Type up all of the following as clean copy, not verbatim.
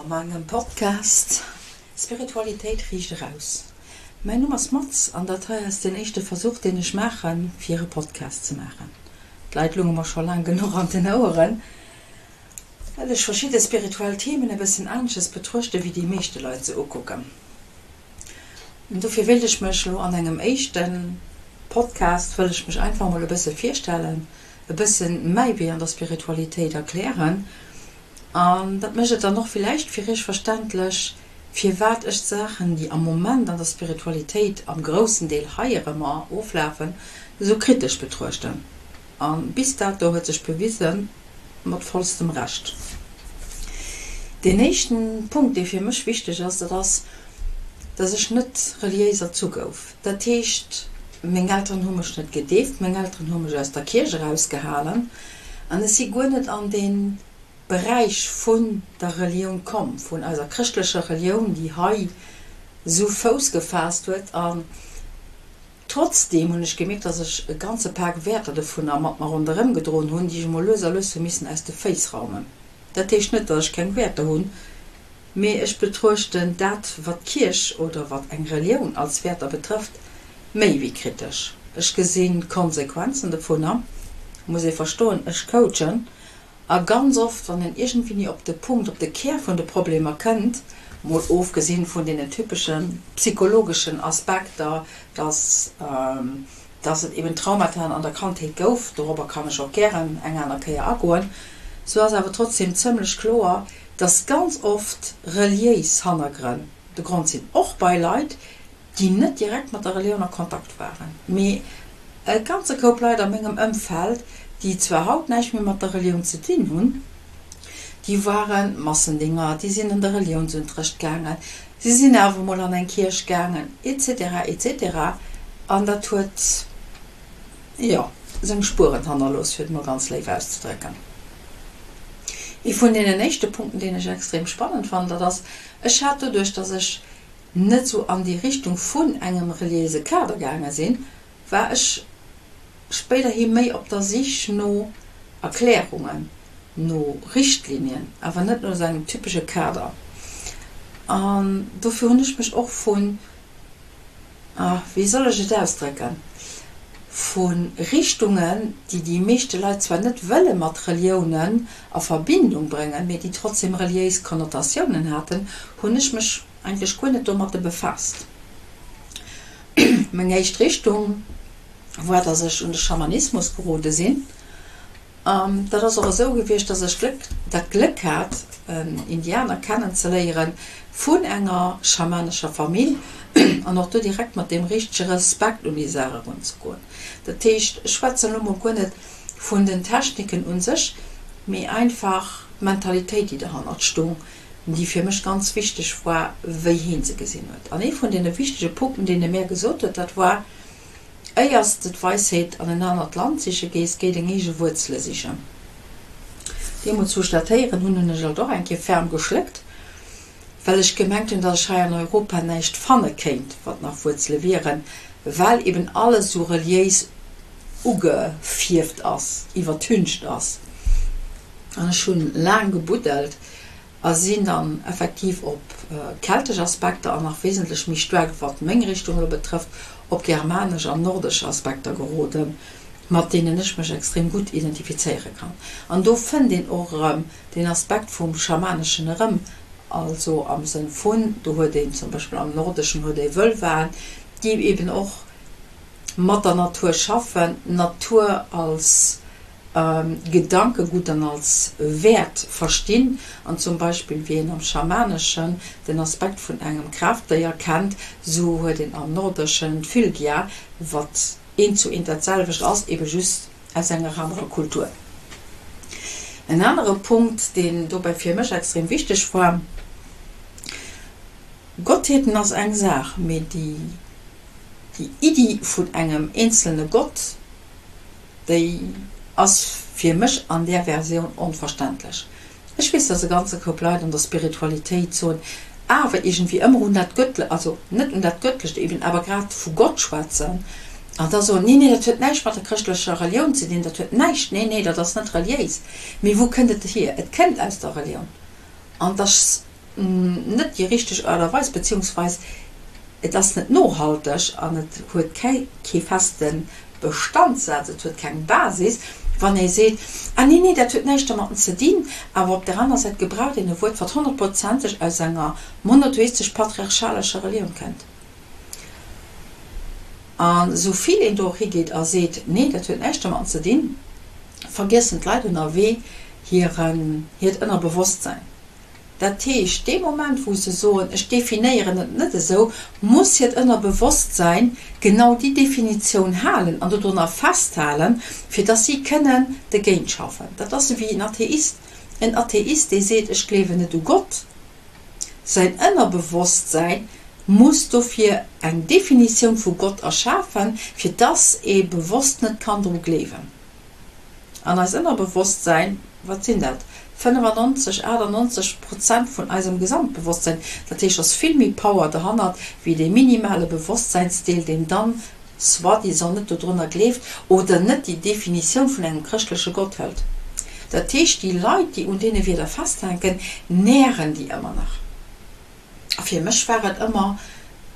mengem Podcast Spiritualitéit riicht eraus. Mäin Numm ass Maz an dat hei ass deen éischte Versuch deen ech maachen fir e Podcast ze maachen. D'Leit lounge mer scho laang genuch an den Oueren, well ech verschidde spirituell Themen e bëssen anesches betruechte wéi déi meeschte Leit se ukucken. Dofir wéilt ech mech elo an engem éischte Podcast wëll ech mech einfach mol e bësse virstellen, e bëssen mäi Wee an der Spiritualitéit erklären an dat mécht et dann och villäicht fir iech verständlech, firwat ech d'Saachen, déi am Moment an der Spiritualitéit am groussen Deel hei erëmmer oflafen, esou kritesch betruechten. A bis dato huet sech bewisen, mat vollstem Recht. Deen éischten Punkt, dee fir mech wichteg ass, dat ass, dass ech net reliéis erzu gouf. Dat heescht, meng Elteren hu mech net gedeeft, meng Elteren hu mech aus der Kierch erausgehalen an ech si guer net an dee Beräich vun der Relioun komm, vun eiser chrëschtlecher Relioun, déi hei esou Fouss gefaasst huet. An Trotzdeem hunn ech gemierkt, dass ech e ganze Pak Wäerter dovunner mat mer ronderëm gedroen hunn, déi ech emol lues a lues hu missen aus de Féiss raumen. Dat heescht net, dass ech keng Wäerter hunn, mee ech betruechten dat, wat d'Kierch oder wat eng Relioun als Wäerter betrëfft, méi wéi kritesch. Ech gesinn d'Konsequenzen dovunner, muss ee verstoen, ech coachen A ganz oft, wann een iergendwéini op de Punkt, op de Kär vun de Problemer kënnt, mol ofgesinn vun deenen typesche psychologeschen Aspekter, dass, dass et eben Traumataen an der Kandheet gouf, dorobber kann ech och gären eng aner Kéier agoen, sou ass awer trotzdem zëmlech kloer, dass ganz oft reliéis Hannergrënn de Grond sinn, och bei Leit, déi net direkt mat der Relioun a Kontakt waren, mee e ganze Koup Leit a mengem Ëmfeld, déi zwar haut näischt méi mat der Relioun ze dinn hunn, déi ware Massendinger, déi sinn an de Reliounsunterrecht gaangen, si sinn awer emol an eng Kierch gaangen, etc. Etc. An dat huet, jo, seng Spueren hannerlooss, fir et emol ganz léif auszedrécken. Ee vun deenen éischte Punkten, deen ech extrem spannend fannen, dat ass, ech hat doduerch, dass ech net sou an déi Richtung vun engem reliéise Kader gaange sinn, war ech spéiderhi méi op der Sich no Erklärungen, no Richtlinien, awer net no sou engem typesche Kader. An dofir hunn ech mech och vun, ah, wéi soll ech et ausdrécken, vu Richtungen, déi déi meeschte Leit zwar net wëlle mat Reliounen a Verbindung bréngen, mee déi trotzdem reliéis Konnotatiounen haten, hunn ech mech eigentlech guer net domatte befaasst. Meng éischt Richtung war, dass ech un de Schamanismus gerode sinn. Dat ass och esou gewiescht, dass ech Gléck, dat Gléck hat, en Indianer kennenzeléieren vun enger schamanescher Famill an och do direkt mat deem richtege Respekt un déi Saach erunzegoen. Dat heescht, ech schwätzen elo mol guer net vun den Techniken un sech, mee einfach d'Mentalitéit, déi derhannert stung, déi fir mech ganz wichteg war, wéi heen se gesinn huet. An ee vun deene wichtege Punkten, deen e mär gesot huet, dat war, Éiers de d'Weisheet an en anert Land siche gees, géi deng eege Wuerzele sichen. Deemools, wou ech dat héieren hunn, hunn ech alt och eng Kéier ferm geschléckt, well ech gemengt hunn, datt ech hei an Europa näischt fanne kéint, wat nach Wuerzele wieren, well eben alles esou reliéis ugefierft ass, iwwertüncht ass. An ech hunn laang gebuddelt a sinn dann effektiv op keltesch Aspekter an nach wesentlech méi staark, wat meng Richtung elo betrëfft, op germanesch an nordesch Aspekter geroden, mat deenen ech mech extrem gutt identifizéiere kann. An do fënnt een och erëm deen Aspekt vum Schamaneschen erëm, also am Sënn vun, do huet een zum Beispill am Nordeschen huet ee Völvaen, déi eben och mat der Natur schaffen, d'Natur als Gedankegutt an als Wäert verstinn an zum Beispill wéi een am Schamaneschen den Aspekt vun engem Kraaftdéier kennt, sou huet een am Nordeschen d'Fylgja, wat eent zu eent dat selwecht ass, ebe just aus enger anerer Kultur. En anere Punkt, deen dobäi fir mech extrem wichteg war, Gottheeten ass eng Saach, mee déi Déi Iddi vun engem eenzelne Gott, déi ass fir mech an där Versioun onverständlech. Ech weess, dass e ganze Koup Leit an der Spiritualitéit soen, awer iergendwéi ëmmer un dat Gëttle, also net un dat Gëttlecht eben, awer grad vu Gott schwätzen an da soen, nee, nee, dat huet näischt mat der chrëschtlecher Relioun ze dinn, dat huet näischt, nee, nee, dat ass net reliéis. Mee wou kënnt et hier? Et kënnt aus der Relioun an et ass. net déi richteg Aart a Weis, beziehungsweis et ass net nohalteg an et huet kee feste Bestandsaz, et huet keng Basis, wann ee seet, Ah nee, nee, dat huet näischt domatten ze dinn. Awer op der aner Säit gebraucht een e Wuert, wat honnertprozenteg aus enger monotheistesch-patriarchalescher Relioun kënnt. A sou vill een do och higeet a seet, Nee, dat huet näischt domatten ze dinn, vergiessen d'Leit ënnerwee hiren, hiert Ënnerbewosstsäin. Dat heescht, dee Moment, wou se soen, ech definéieren et net esou, muss hiert Ënnerbewosstsäin genau déi Definitioun halen an dodrunner festhalen, fir dass si kënnen dergéint schaffen. Dat ass ewéi en Atheist. En Atheist, dee seet, ech gleewen net u Gott, säin Ënnerbewosstsäin muss dofir eng Definitioun vu Gott erschafen, fir dass ee bewosst net kann dru gleewen. An eist Ënnerbewosstsäin, wat sinn dat? 95, 98 Prozent vun eisem Gesamtbewosstsäin. Dat heescht, ass vill méi Power derhannert, wéi dee minimale Bewosstsäinsdeel, deen dann soi-disant net dodrunner gleeft oder net déi Definitioun vun engem chrëschtleche Gott hëlt. Dat heescht, déi Leit, déi un deene Wierder festhänken, nähren déi ëmmer nach. A fir mech war et ëmmer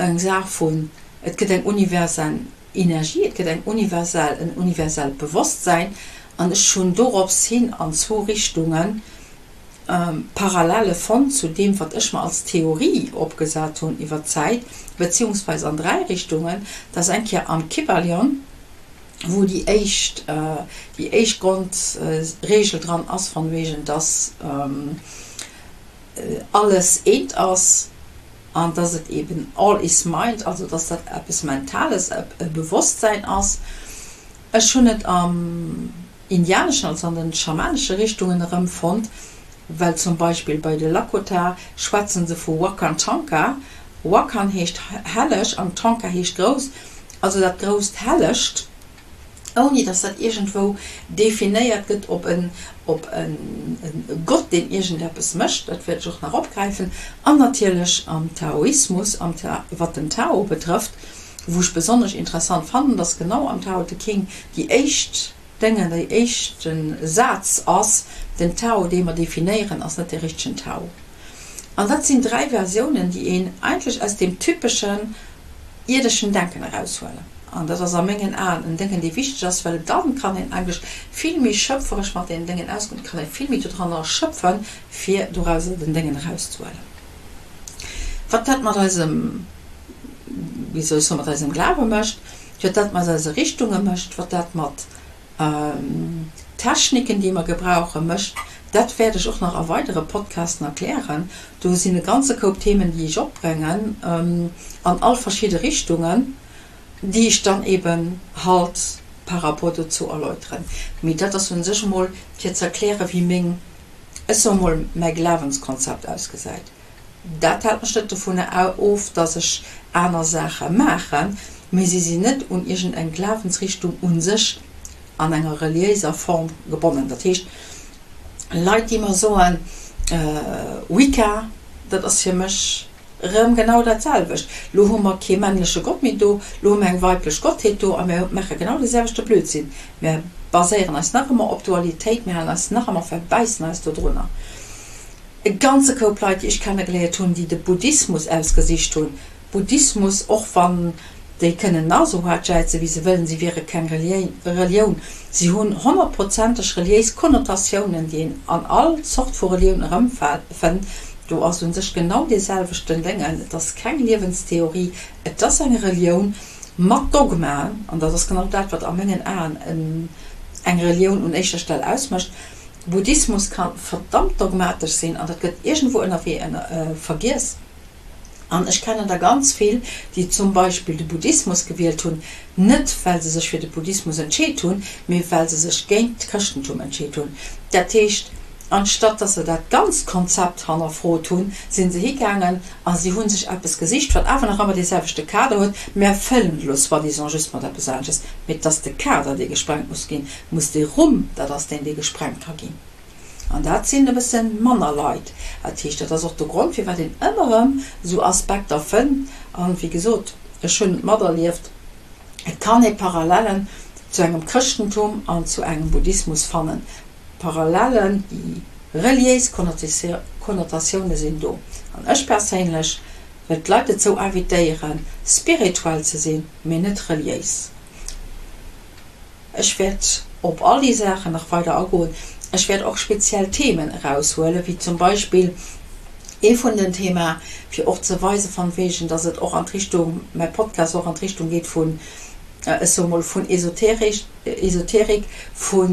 eng Saach vun, et gëtt eng universell Energie, et gëtt eng universell, en universellt Bewosstsäin an ech hunn dorops hin an zwou Richtunge Parallele fonnt zu deem, wat ech mer als Theorie opgesat hunn iwwer d'Zäit, beziehungsweise an 3 Richtungen, dat ass eng Kéier am Kybalion, wou déi éischt, déi éischt Grondregel dran ass, von wegen, dass alles eent ass an dass et eben all is mind, also dass dat eppes Mentales, e Bewosstsäin ass. Ech hunn et am indianeschen, also an den schamanesche Richtungen erëmfonnt, well zum Beispill bei de Lakota schwätze se vu Wakan Tanka. Wakan heescht helleg an Tanka heescht grouss, also dat grousst Hellegt. ouni dass dat iergendwou definéiert gëtt op en op e Gott, deen iergendeppes mécht, dat wäert ech och nach opgräifen, an natierlech am Taoismus, am Ta wat den Tao betrëfft, wou ech besonnesch interessant fannen, dass genau am Tao Te King déi éischt Déngen, déi éischte Saz ass, Den Tao, dee mer definéieren, ass net dee richtegen Tao. An dat sinn 3 Versiounen, déi een eigentlech aus deem typeschen ierdeschen Denken eraushuelen. An dat ass a mengen Aen en Déngen, dee wichteg ass, well dann kann een eigentlech vill méi schöpferesch mat deenen Déngen ausgoen, et kann ee vill méi dodranner schöpfen, fir dorauser den Déngen erauszehuelen. Wat dat mat eisem, wéi soll ech soen, mat eisem Glawe mécht, wat dat mat eise Richtunge mécht, wat dat mat Techniken, déi mer gebrauchen, mécht, dat wäert ech och nach a weidere Podcasten erklären. Do sinn e ganze Koup Themen, déi ech opbréngen an all verschidde Richtungen, déi ech dann eben halt par rapport dozou erläuteren. Mee dat ass un sech emol fir ze erklären, wéi meng, ech soe mol, mäi Glawenskonzept ausgesäit. Dat hält mech net dovunner of, dass ech aner Saache maachen, mee si sinn net un iergendeng Glawensrichtung u sech an enger reliéiser Form gebonnen. Dat heescht, Leit, déi mer soen, Wicca, dat ass fir mech erëm genau dat selwecht. Lo hu mer kee männleche Gott méi do, lo hu mer eng weiblech Gottheet do a mir maache genau dee selwechte Blödsinn. Mir baséieren eis nach ëmmer op Dualitéit, mir halen eis nach ëmmer, verbäissen eis dodrunner. E ganze Koup Leit, déi ech kennegeléiert hunn, déi de Buddhismus ausgesicht hunn, Buddhismus, och wann déi kënnen nach esou haart jäizen, wéi se wëllen, si wiere keng Relioun, si hunn honnertprozenteg reliéis Konnotatiounen, déi een an all Zort vu Relioun erëmfënnt. Do ass u sech genau dee selwechten Déngen, et ass keng Liewenstheorie, et ass eng Relioun mat Dogmaen, an dat ass genau dat, wat a mengen Aen eng Relioun un éischter Stell ausmécht. Buddhismus ka verdammt dogmatesch sinn an dat gëtt iergendwou ënnerwee vergiess. An ech kennen der ganz vill, déi zum Beispill de Buddhismus gewielt hunn, net well se sech fir de Buddhismus entscheet hunn, mee well se sech géint d'Chrëschtentum entscheet hunn. Dat heescht, anstatt dass se dat ganzt Konzept hannerfrot hunn, si se higaangen a si hu sech eppes gesicht, wat awer nach ëmmer dee selwechte Kader huet, Mär fëllen et elo soi-disant just mat eppes anesches, mee et ass de Kader, dee gesprengt muss ginn. Muss dee Rumm, dat ass deen, dee gesprengt ka ginn. An dat sinn e bësse manner Leit. Dat heescht, dat ass och de Grond, firwat een ëmmer erëm esou Aspekter fënnt. An, wéi gesot, ech hunn et materlieft, et kann ee Parallellen zu engem Chrëschtentum an zu engem Buddhismus fannen. Parallellen, déi reliéis Konnotatioune sinn do. An ech perséinlech wëll d'Leit dozou invitéieren, spirituell ze sinn, mee net reliéis. Ech wäert op all déi Saachen nach weider agoen. Ech wäert och speziell Themen eraushuelen, wéi zum Beispill ee vun den Thema, fir och ze weise von wegen, dass et och an d'Richtung, mäi Podcast och an d'Richtung geet vun, ech soe mol, vun Esoterik, Esoterik, vu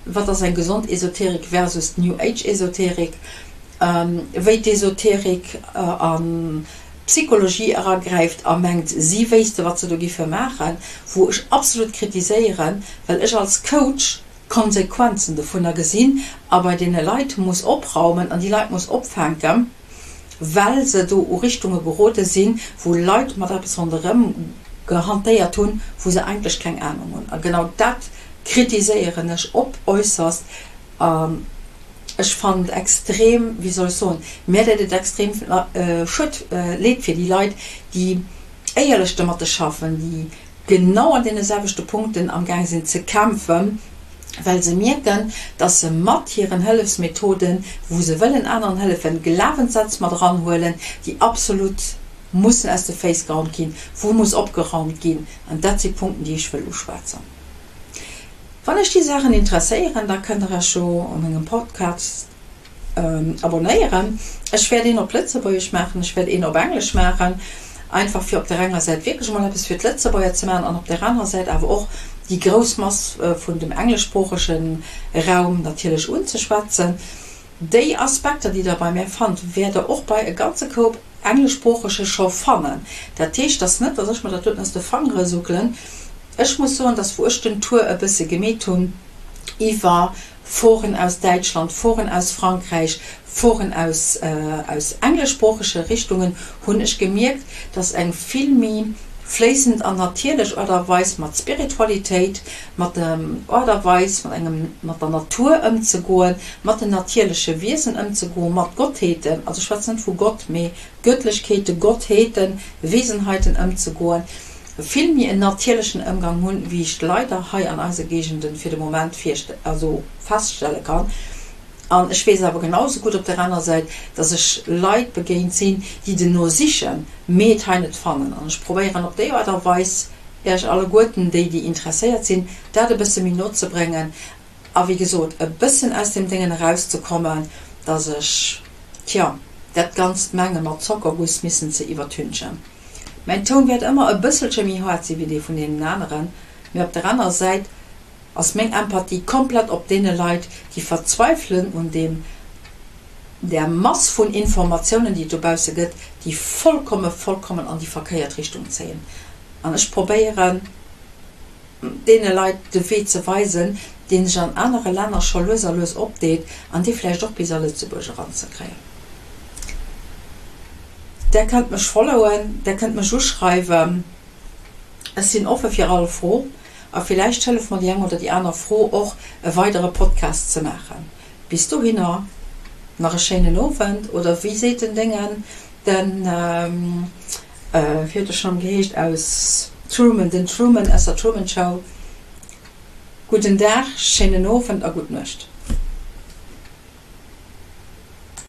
wat ass eng gesond Esoterik versus d'New Age Esoterik, wéi d'Esoterik an d'Psychologie eragräift a mengt, si wéisste wat se do giffe maachen, wou ech absolut kritiséieren, well ech als Coach d'Konsequenzen dovunner gesinn a bei deene Leit muss opraumen an déi Leit muss opfänken, well se do u Richtunge gerode sinn, wou Leit mat eppes ronderëm gehantéiert hunn, wou se eigentlech keng Anung hunn. A genau dat kritiséieren ech op äusserst. An ech fannen et extrem, wéi soll ech soen, mär deet et extrem schued, leed fir déi Leit, déi éierlech domatte schaffen, déi genau an deene selwechte Punkten amgaang sinn ze kämpfen, well se mierken, dass se mat hiren Hëllefsmethoden, wou se wëllen aneren hëllefen, Glawenssätz mat eranhuelen, déi absolut mussen aus de Féiss geraumt ginn, wou muss opgeraumt ginn. An dat si Punkten, déi ech wëll uschwätzen. Wann Iech déi Saachen interesséieren, da kënnt der Iech jo u mengem Podcast abonnéieren. Ech wäert een op Lëtzebuergesch maachen, ech wäert een op Englesch maachen, einfach fir op der enger Säit wierklech emol eppes fir d'Lëtzebuerger ze maachen an op der anerer Säit awer och déi grouss Mass vun dem engleschsproochege Raum natierlech unzeschwätzen. Déi Aspekter, déi Der bei mär fannt, wäert Der och bei e ganze Koup engleschsproochege scho fannen. Dat heescht, dass net, dass ech mer dat doten aus de Fangere suckelen. Ech muss soen, dass wou ech den Tour e bësse gemeet hunn iwwer Foren aus Däitschland, Foren aus Frankräich, Foren aus aus engleschsproochege Richtungen, hunn ech gemierkt, dass eng vill méi fléissend an natierlech Aart a Weis mat Spiritualitéit, mat der Aart a Weis mat engem mat der Natur ëmzegoen, mat den natierleche Wiesen ëmzegoen, mat Gottheeten, also ech schwätzen net vu Gott, mee Göttlechkeeten, Gottheeten, Wesenheiten ëmzegoen, vill méi en natierlechen Ëmgang hunn, wéi ech leider hei an eise Géigenden fir de Moment virst also feststelle kann. An ech weess awer genau sou gutt op der anerer Säit, dass ech Leit begéint sinn, déi deno sichen, mee et hei net fannen. An ech probéieren op déi Aart a Weis, Iech alleguerten, déi, déi interesséiert sinn, dat e bësse méi no ze bréngen a wéi gesot e bëssen aus deem Déngen erauszekommen, dass ech, tja, dat ganzt Menge mat Zockerguss missen ze iwwertünchen. Mäin Toun wäert ëmmer e bësselche méi haart si wéi dee vun deenen aneren, mee op der anerer Säit ass meng Empathie komplett op deene Leit, déi verzweifelen un deem, där Mass vun Informatiounen, déi et dobausse gëtt, déi vollkomme, vollkommen an déi verkéiert Richtung zéien. An ech probéieren, deene Leit de Wee ze weisen, dee sech an anere Länner scho lues a lues opdeet, an dee vläicht och bis a Lëtzebuerg eranzekréien. Der kënnt mech followen, der kënnt mech uschreiwen. Ech sinn offe fir all Fro. A villäicht hëlleft mer déi eng oder déi aner Fro och, e weidere Podcast ze maachen. Bis dohinner nach e schéinen Owend, oder wéi seet den Déngen, den. Wéi huet e schonn geheescht aus Truman, den Truman aus der Truman Show. Gudden Dag, schéinen Owend a gutt Nuecht.